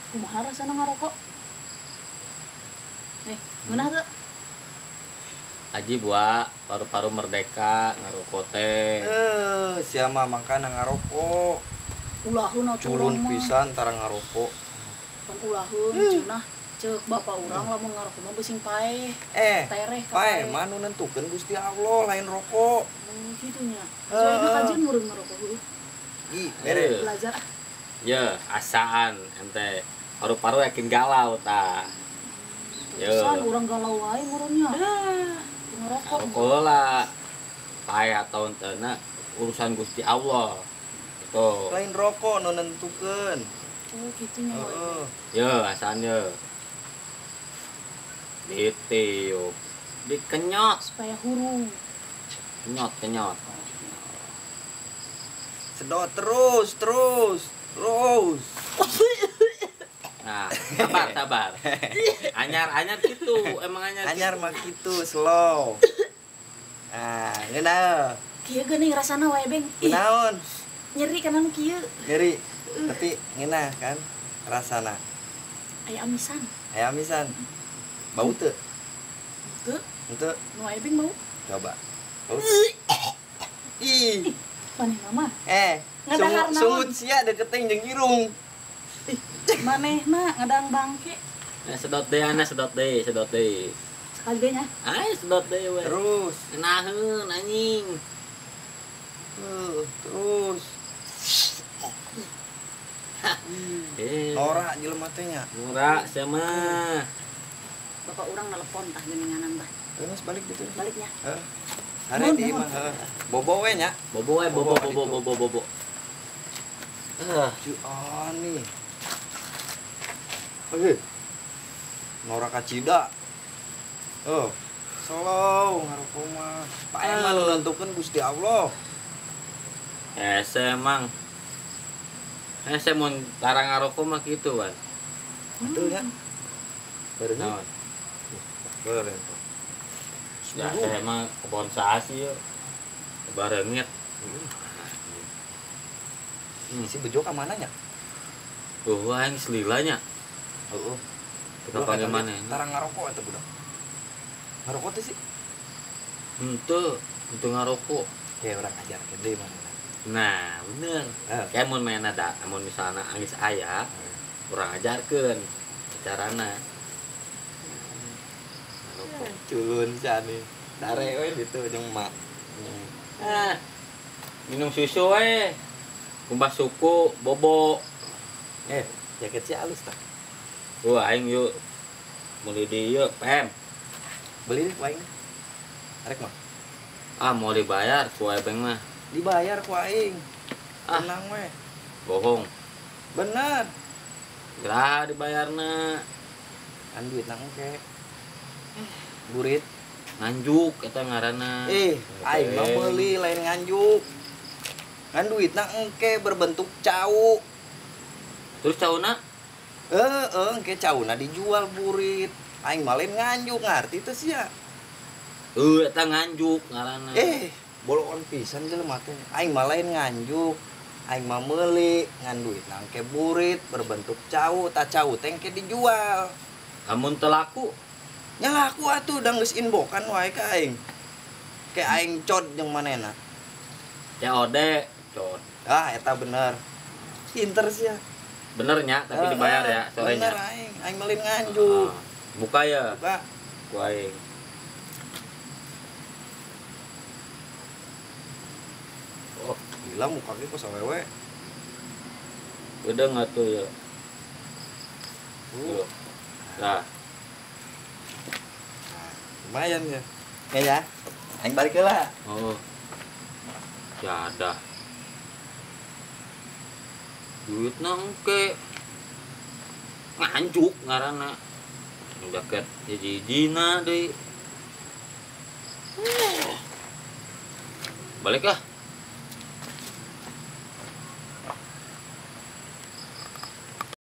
Kumaha rasana ngarokok? Ngeunah teu? Aji buah paru-paru merdeka ngarokok teh. Sia mah mangkana ngarokok. Ulaheun atuh culun pisan tara ngarokok. Pan ulaheun cenah ceuk bapak urang lamun ngarokok mah beusing paeh. Tereh ka paeh mah nu nentukeun Gusti Allah lain rokok. Oh kitu nya. Soalna kajian meureun ngarokok heuh. Ih, bere. Belajar ah. Ye, asaan ente paru-paru yakin galau tah. Ye. Terusan urang galau wae meureun nya. Ngerokok. Rokok lah. Paeh atau henteu urusan Gusti Allah. Gitu. Lain rokok nu nentukeun. Oh, kitu nya. Heeh. Ye, asaan ye. Ditiup. Dikenyot supaya hurung. Kenyot, kenyot. Sedot terus, terus, terus. Nah, sabar, sabar. Anyar-anyar gitu, emang anyar. Anyar mah gitu, slow. Nah, ngeunah. Kieu geuning rasana wae, Beng. Naon? Nyeri kana nu kieu. Nyeri. Tapi ngeunah kan rasana. Aya amisan. Aya amisan. Bau teu? Teu. Teu. Nu wae Beng bau. Coba. Bau. Ih. Manehna mah. Ngadahar naon? Sungut sia deketing jeung irung. Manehna ngadang bangke. Nah, sedot deui ana, sedot deui, sedot deui. Sekali deui nya. Ay, sedot deui we. Terus. Ngeunaheun anjing. Terus. Norak jelema teh nya. Norak sia mah. Bapak urang nelpon tah geuninganan bah. Geus balik ditu. Baliknya. Heeh. Hare di imah heeh. Bobo we nya. Bobo we, bobo bobo bobo bobo. Cu ani. Norak kacida. Slow ngarokok mah. Paeh mah nu nentukeun Gusti Allah. Hese emang. Hese mun tara ngarokok mah kitu, Wan. Betul ya? Bareung. Naon? Bareng. Ya, saya emang kebon saasi yuk. Barengit. Si bejo ka mana nya? Oh, aing selila nya. Heeh. Teu kapanggih maneh. Tara ngarokok eta budak. Ngarokok teh sih? Henteu, henteu ngarokok. Kayak urang ajarkeun deui manehna. Nah, bener. Kayak mun mainna da, mun misalna angis aya, urang ajarkeun carana. Ngarokok. Culun sia nih. Dare we ditu jeung emak. Minum susu we. Kumbah suku, bobo. Jaket sia alus tah. Wah, aing yuk. Meuli di ieu, PM. Beli deh ku aing. Arek mah. Ah, mau dibayar ku Ebeng mah. Dibayar ku aing. Ah. Tenang we. Bohong. Bener. Gerah dibayarna. Kan duit nang engke. Burit. Nganjuk eta ngaranna. Aing mah meuli lain nganjuk. Kan duitna engke berbentuk cau. Terus cauna? Engke cauna dijual burit. Aing mah lain nganjuk, ngarti teu sia? Eta nganjuk ngaranna. Bolongan pisan jelema teh. Aing mah lain nganjuk. Aing mah meuli ngan duitna engke burit berbentuk cau, tah cau teh engke dijual. Lamun teu laku? Nya laku atuh da geus inbokan wae ka aing. Ke aing cod jeung manehna. COD, cod. Ah, eta bener. Pinter sia. Bener nya, tapi dibayar ya sorenya. Bener aing, aing meulin nganjuk. Buka ya. Buka. Ku aing. Oh, gila muka ge kos awewe. Udah nggak tuh ya? Nah. Lumayan ya. Ya. Aing balik heula. Oh. Ya ada. Duitna engke. Nganjuk ngaranna. Jaket hiji-hijina deui. Balik ah.